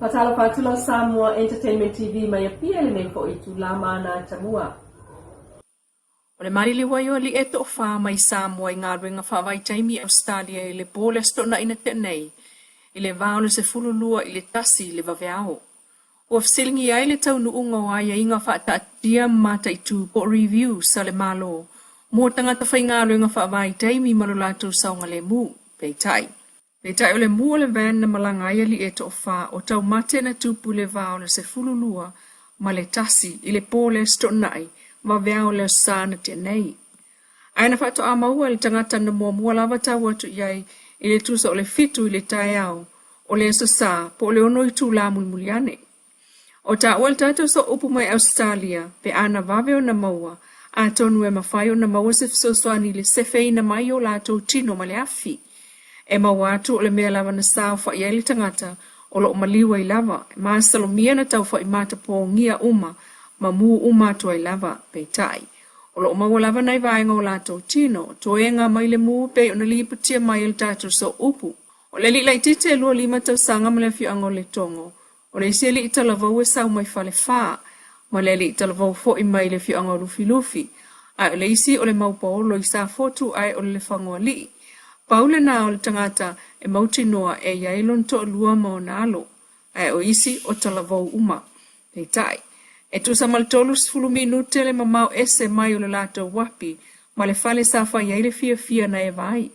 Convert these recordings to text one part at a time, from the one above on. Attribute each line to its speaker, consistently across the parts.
Speaker 1: Faatalofa atu lau Samoa Entertainment TV mai Apia i lenei foi itula ma ana atamua. O le maliliu ai o alii e toafa mai Samoa i galuega faavaitaimi i Ausetalia i le po o le Aso Toonai na tea nei i le va o le 12 i le 1 i le vaveao. Ua fesiligia ai le taunuuga o aiaiga faataatitia ma mataitu po o reviews a le Malo mo tagata faigaluega faavaitaimi ma lo latou saogalemu. Peitai, peitai o le mu o le van na malaga ai alii e toafa o taumate na tupu i le va o le 12 ma le 1 i le po o le Aso Toonai vaveao o le Aso Sa na tea nei. Ae na faatoa maua e le tagata na muamua lava tau atu i ai i le tusa o le 7 i le taeao o le Aso Sa po o le 6 itula mulimuli ane. O taua le tatou sooupu mai Ausetalia pe a na vave ona maua, atonu e mafai ona maua se fesoasoani i le sefeina mai o latou tino ma le afi. E maua atu o le mea lava na saofai ai le tagata o lo o maliu ai lava, e masalomia na taufa'i matapogia uma ma mu uma atu ai lava. Peitai, o lo o maua lava nai vaega o latou tino, toega mai le mu pei ona lipotia mai e le tatou sooupu. O le alii laitiiti e 25 tausaga ma le afioaga o Letogo, O le isi alii talavou e sau mai Falefa, ma le alii talavou foi mai le afioaga o Lufilufi, ae o le isi o le Maupaolo i Safotu ae o le Lefagoalii. Pau lena o le tagata e mautinoa e i ai lona toalua ma ona alo, ae o isi o talavou uma. Peitai, e tusa ma le 30 minute le mamao ese mai o le latou uapi ma le fale sa fai ai le fiafia na eva ai.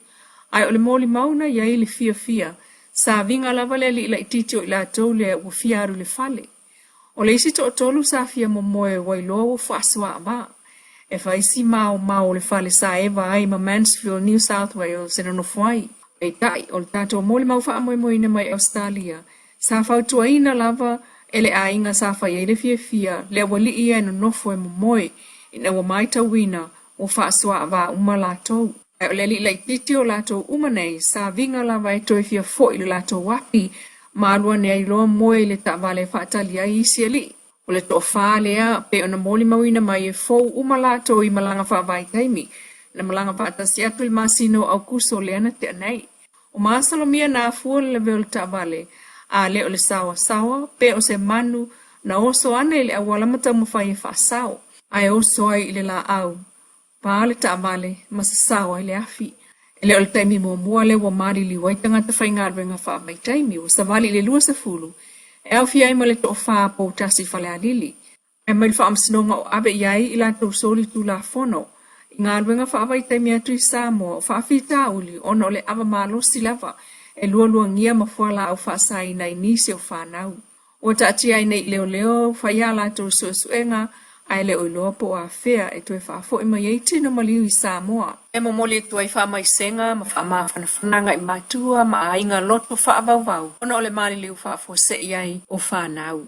Speaker 1: Ae o le molimau na i ai le fiafia, sa viga lava le alii laitiiti o i latou lea ua fia alu i le fale. O le isi toatolu sa fia momoe ua iloa ua faasoaava. E fai si maomao o le fale sa eva ai ma Mansfield, New South Wales e nonofo ai. Peitai, o le tatou molimau faamoemoeina mai Ausetalia, sa fautuaina lava e le aiga sa fai ai le fiafia le aualii ia e nonofo e momoe ina ua matauina ua faasoaava uma latou. Ae o le alii laitiiti o latou uma nei sa viga lava e toe fia foi i le latou api ma alu ane ai loa moe i le taavale e faatali ai isi alii. O le toafa lea pei ona molimauina mai e fou uma latou i malaga faavaitaimi na malaga faatasi atu i le masina o Aukuso lea na tea nei. O masalomia na afua le lavea o le taavale, a le o le saoasaoa pe o se manu na oso ane i le auala ma taumafai e faasao, ae oso ai i le laau, pa le taavale ma sasao ai le afi. E le o le taimi muamua lea ua maliliu ai tagata faigaluega faavaitaimi, ua savali i le 20 e aofia ai ma le toafa poutasi i Falealili, ae mai le faamasinoga o ave i ai i latou soli tulafono i galuega faavaitaimi atu i Samoa o faafitauli ona o le ava malosi lava e lualuagia ma fualaau faasaina i nisi o fanau. Ua taatia ai nei i leoleo fai a latou suesuega ae le o iloa po o afea e toe faafoi mai ai tino maliu i Samoa. E momoli atu ai faamaisega ma faamafanafanaga agai matua ma aiga loto faavauvau ona o le maliliu faafuasei ai o fanau.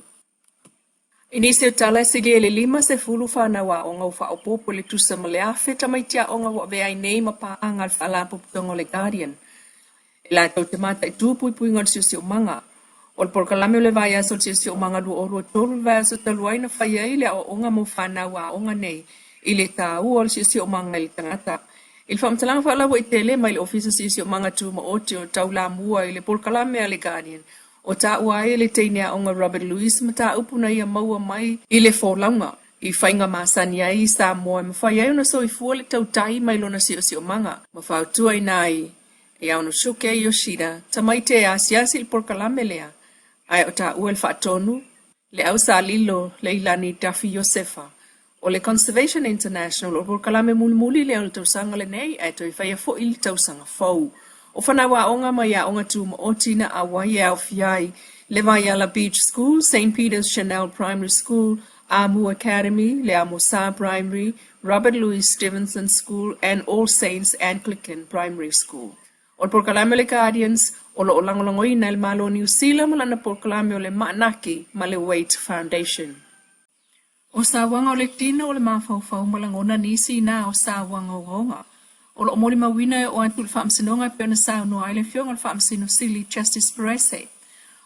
Speaker 1: I nisi o tala e silia i le 50 fanau aoga ua faaopoopo i le tusa ma le 1000 tamaiti aoga ua avea ai nei ma paaga a le Faalapotopotoga o le Guardian e latou te mataitu puipuiga o le siosiomaga. O le polokalame o le Vaiaso o le Siosiomaga 2023 le vaiaso talu ai na fai ai le aoaoga mo fanau aoga nei i le taua o le siosiomaga i le tagata. I le faamatalaga faalauaitele mai le Ofisa Siosiomaga Tumaoti o Taulamua i le polokalame a le Guardian, O taua ai e le teine aoga Robert Louis mataupu na ia maua mai i le folauga i faiga masani ai i Samoa e mafai ai ona soifua le tautai mai lona siosiomaga ma fautuaina ai e Aonosuke Yoshida tamaiti e asiasi i le polokalame lea ae o taua le faatonu le ausalilo Leilani Duffy Iosefa O le Conservation International, o le polokalame mulimuli lea o le tausaga lenei ae toe faia foi i le tausaga fou. O fanau aoga mai aoga tumaoti na auai e aofia ai le Vaiala Beach School, Saint Peter's Chanel Primary School, Amu Academy, le Amosa Primary, Robert Louis Stevenson School and All Saints Anglican Primary School. O le polokalame o le Guardians o lo o lagolagoina e le Malo o Niu Sila ma lana polokalame o le Maanaki ma le Waite Foundation. O sauaga o le tino o le mafaufau ma lagona nisi inā o sauaga ogaoga. O lo o molimauina e oo atu i le Faamasinoga e pei ona saunoa ai le Afioga i le Faamasino Sili Justice Perese.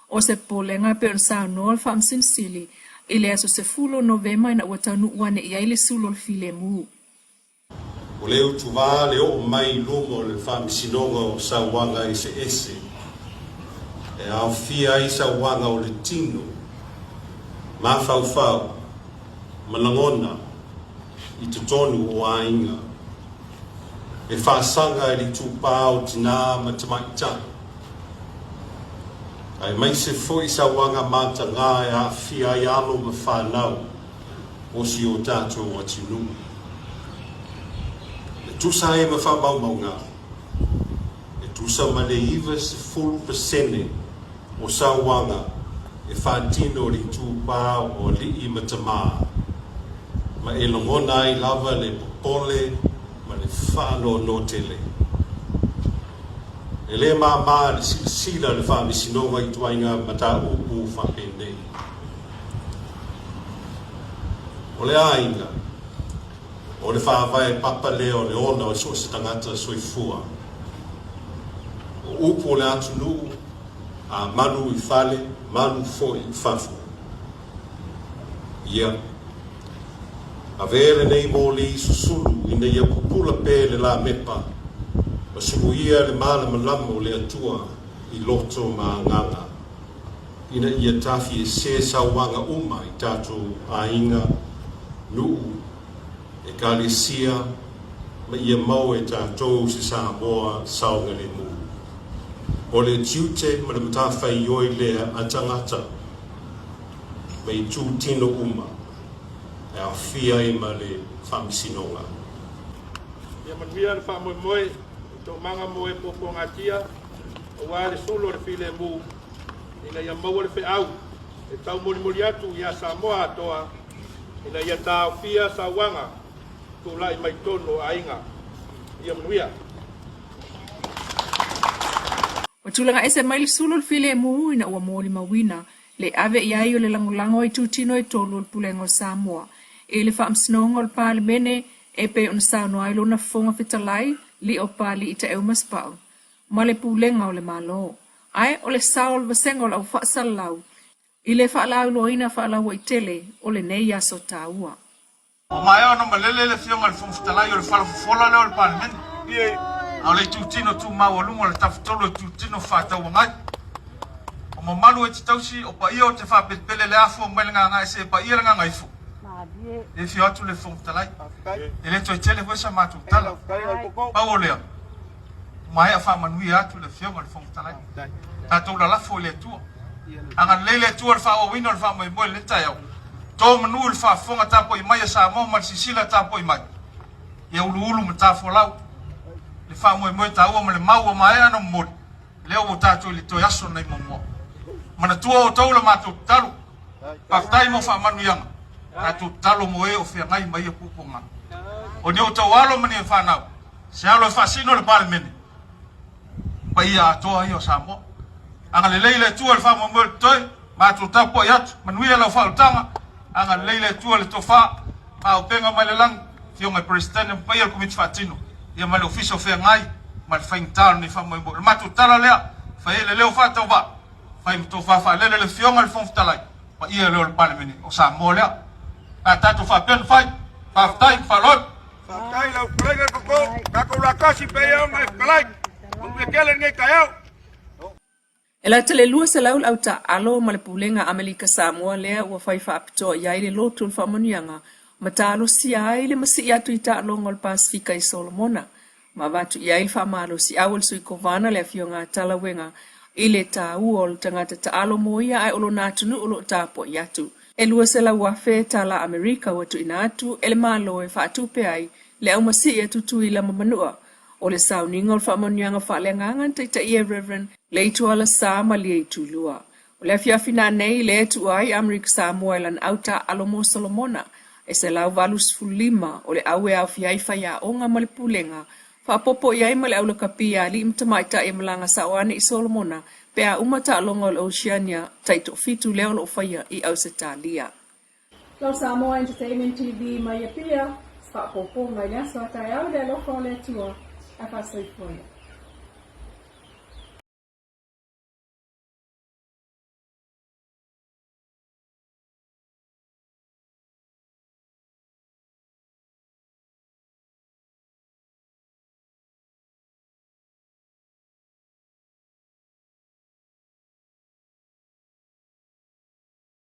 Speaker 1: O se popolega e pei ona saunoa le Faamasino Sili i le aso 10 o Novema ina ua taunuu ane i ai le sulu o le filemu.
Speaker 2: O le utuvā le oo mai i luma o le Faamasinoga o Sauaga Eseese. E aofia ai sauaga o le tino, mafaufau, ma lagona i totonu o aiga. E faasaga i le itupa o tinā ma tamaitai, aemaise foi sauaga matagā e aafia ai alo ma fanau o si o tatou atunuu. E tusa ai ma faamaumauga, e tusa ma le 90% o sauaga e faatino i le itupa o alii ma tamā, ma e lagona ai lava le popole ma le faanoanoa tele. E le māmā le silasila a le Faamasinoga i ituaiga mataupu faapenei. O le aiga, o le faavae papa lea o le ola o so o se tagata soifua. O upu o le atunuu, a malu i fale, malu foi i fafo. Ia, avea lenei moli susulu ina ia pupula pea le lamepa ma suluia le malamalama o le Atua i loto ma agaga, ina ia tafiese sauaga uma i tatou aiga, nuu, Ekalesia, ma ia maua e tatou se Samoa saogalemu. O le tiute ma le matafaioi lea a tagata ma itu tino uma e aofia ai ma le Faamasinoga.
Speaker 3: Ia manuia le faamoemoe i toomaga mo e puapuagatia aua le sulu o le filemu ina ia maua le feau e taumolimoli atu ia Samoa atoa ina ia taofia sauaga tulai mai totonu o aiga. Ia manuia.
Speaker 1: Ua tulaga ese mai le sulu o le filemu ina ua molimauina le ave i ai o le lagolago a itutino e tolu o le Pulega o Samoa i le Faamasinoga o le Palemene e pei ona saunoa ai lona Fofoga Fetalai, Lio Papalii Taeu Masepau, ma le Pulega o le Malo. Ae o le sao o le vasega o le au faasalalau i le faalauiloaina faalauaitele o lenei aso taua.
Speaker 3: Ua maea ona malele le Afioga i le Fofoga Fetalai o le fala fofola lea o le Palemene, a o le itutino tu maualuga o le Tafatolu o Itutino Fefaatauagai. O mamalu e te tausi, o paia o te faapelepele le afua mai le gagae seia paia le gagaifo. E afio atu le Fofoga Fetalai, e le toe tele foi sa matou tala. Pau o lea, ua maea faamanuia atu le Afioga i le Fofoga Fetalai. Tatou lalafo i le Atua. Agalelei le Atua i le faaauauina o le faamoemoe i lenei taeao. To manu i le faafofoga tapuai mai a Samoa ma le sisila tapuai mai. Ia uluulu ma tafolau le faamoemoe taua ma le mau ua maea ona momoli, lea ua tatou i le toe aso lenei muamua. Manatua outou la matou tatalo. Faafetai mo faamanuiaga, tatou tatalo mo e o feagai ma ia puapuaga. O ni outou alo ma ni fanau, se alo e faasino le Palemene, paia atoa ia o Samoa. Agalelei le Atua i le faamoemoe o le totoe, matou tapuai atu, manuia lau faaolataga, agalelei le Atua i le tofa, faaauupega mai le lagi, Afioga i Peresetene ma paia o le Komiti Faatino, ia ma le Ofisa o Feagai ma le faigata o lenei faamoemoe. O le matou tala lea, fai ai le leo faatauvaa, fai ma tofa faalele le Afioga i le Fofoga Fetalai, paia lea o le Palemene o Samoa lea. Pe a tatou faapea ona fai, faafetai ma faaaloalo.
Speaker 4: Faafetai lau fetalaiga i le Fofoga, tatou latasi pea ia ona e fetalai. Manuia tele lenei taeao.
Speaker 1: E lata le 200 le au taaalo ma le Pulega Amelika Samoa lea ua fai faapitoa i ai le lotu o le faamanuiaga ma talosia ai le masii atu i taaloga o le Pasefika i Solomona ma avatu i ai le faamalosiau a le Sui Kovana le Afioga a Talauega i le taua o le tagata taalo mo ia ae o lona atunuu o lo o tapuai atu. E $200,000 tala Amerika ua tuuina atu e le Malo e faatupe ai le aumasii a Tutuila ma Manua. O le sauniga o le faamanuiaga faaleagaga na taitaia e Rev. Leituala Sa Malieitulua. O le afiafi nanei lea e tuua ai Amerika Samoa e lana au taaalo mo Solomona e 185 o le au e aofia ai faiaoga ma le pulega, faaopoopo i ai ma le aulakapi a alii ma tamaitai e malaga sao ane i Solomona pe a uma taaloga o le Oceania taitoafitu lea o lo o faia i Ausetalia. Lau Samoa Entertainment TV mai Apia, se faaopoopoga i le aso a taeao i le alofa o le Atua, ae faasoifua ia.